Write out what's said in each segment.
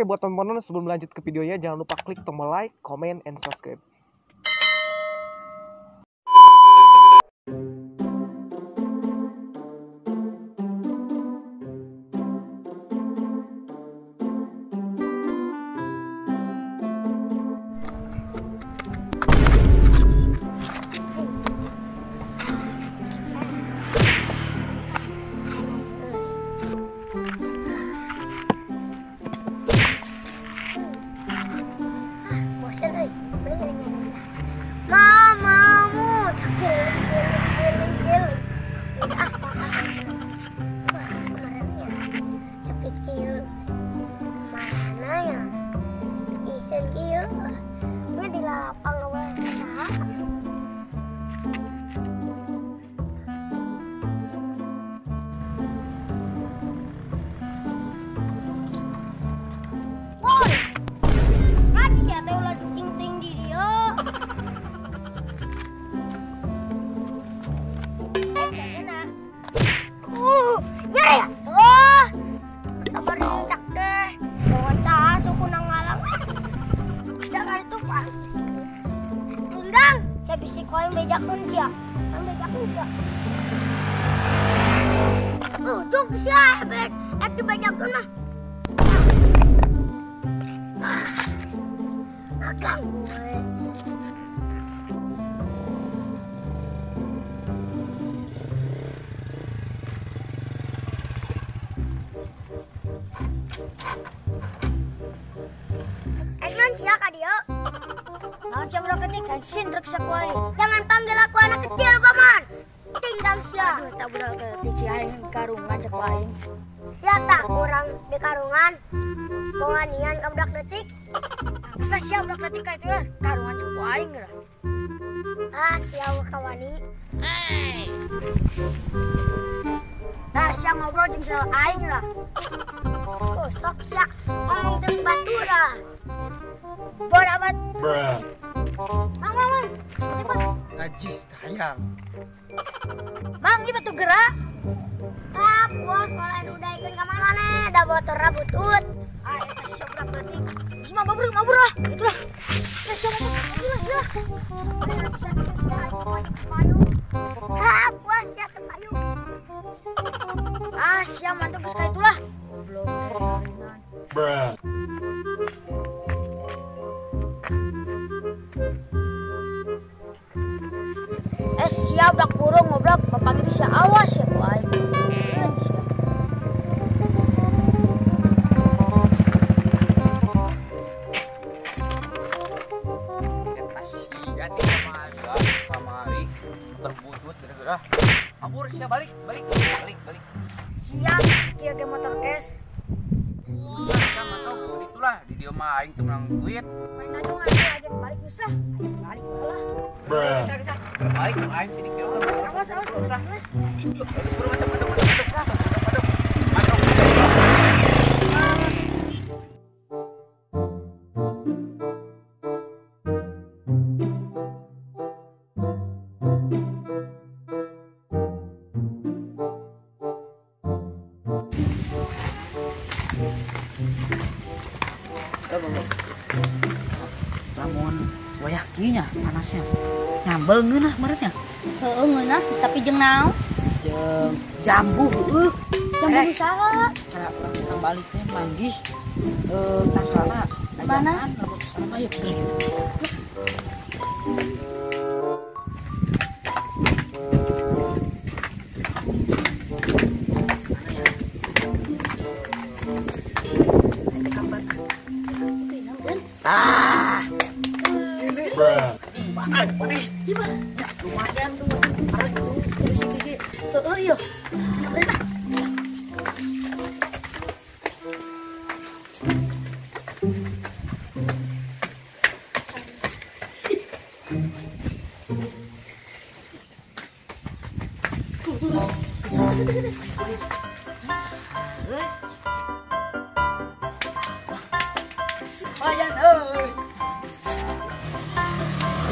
Oke, buat teman-teman sebelum lanjut ke videonya jangan lupa klik tombol like, comment, and subscribe. Jangan panggil aku anak kecil, paman. Tinggal sia. Aduh, tak budak ketik si aing karungan cek aing. Sia tak kurang di karungan. Bawanian ka budak detik. Geus lah sia budak detik ka itu lah karungan cek aing lah. Ah, sia kawani. Nah, sia ngobrol jeung sia aing lah. Oh, sok sia ngomong jeung batur lah. Bodoh amat. Bruh. Mang, mang, mang. Najis tayang. Mang, ini batu gerak. Ah, puas kalau udah ikut ke mana-mana, da motor butut. Ah, eta sia budak leutik. Geus mah mabur, mabur lah. Itulah. Ya sia mabur, mabur lah sia. Ah, puas sia teu payu. Ah, sia mantep geus ka itulah. Goblok. Bruh. Siap dak burung ngobrol bapak ini sia awas ya ku aing. Eta sia ti kamari terbutut gara-gara. Abur sia balik balik balik balik. Siap kieu ge motor cash. Sia mah tong itulah di dieu mah aing teu meunang duit. Main aja ngambil aja balik geus lah. Aja balik lah. Bruh. Balik aing ti dieu. Awas awas awas. Geus buru masuk masuk masuk masuk. Lamun wayah kieu nya panasnya. Nyambel ngeunah meureun nya. Heueuh ngeunah, tapi jeung naon? Jeung jambu heueuh. Jambu saha? Cara urang kita balik teh manggih tangkalna. Mana? Lamun kesana mah yeuh geura. Ah. Bruh. Ya, lumayan tuh. Arek tuh terus gede. Heeh ieu. Mereka. Tuh, tuh, tuh. Lumayan euy.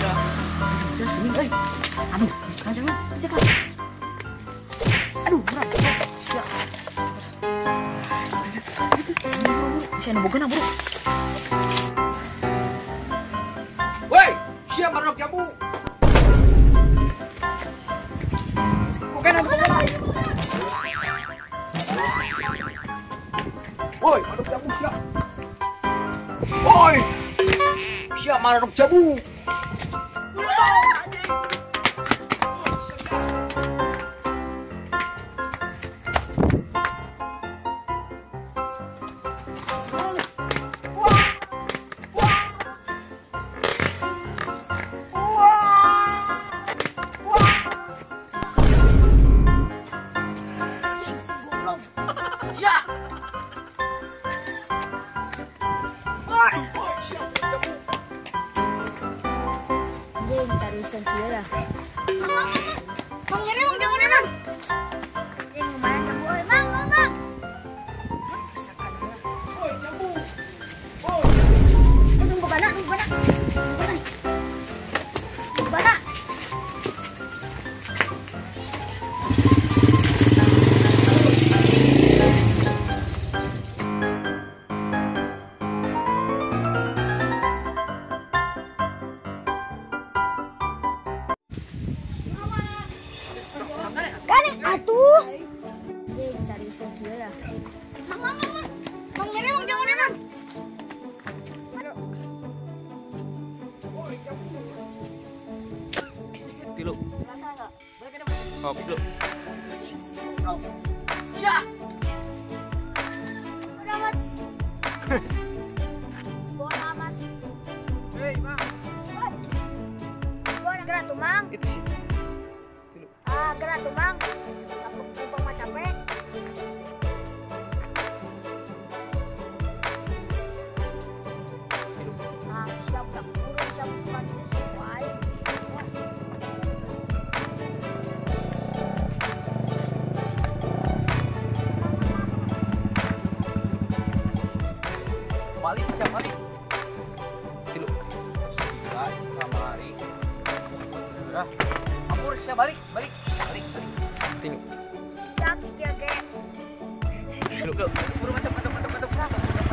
Ya. Terus ini euy. Aduh, jangan jangan. Aduh, berat. Siap. Sia nu boga buru. Woi, sia marok jambu. Bukan aku. Woi, marok jambu sia. Woi. Sia marok jambu. Mang ini mang jangan emang. Ini lumayan jambu euy, Mang, Mang, Mang. Woi, jambu. Woi. Nunggu bana, nunggu bana. Nunggu bana. Nunggu bana. Atuh. Cari sekieu ya. Mang, mang, mang. Mang ini mang jangan emang. Tilu. Oh, tilu. Ya. Amat. Bola amat. Hei, Mang. Bola gerak tuh, Mang. Itu sih. Ah, gerak tuh, Mang. Aku numpang mah capek. Ah, siap tak burung, siap bukan ini semua aing. Awas. Balik, siap balik. Tilu. Gila, kamari. Ampur, siap balik, balik, balik, balik. Tilu. Siap ya, ge. Tilu. Buru, mantap, mantap, mantap, mantap.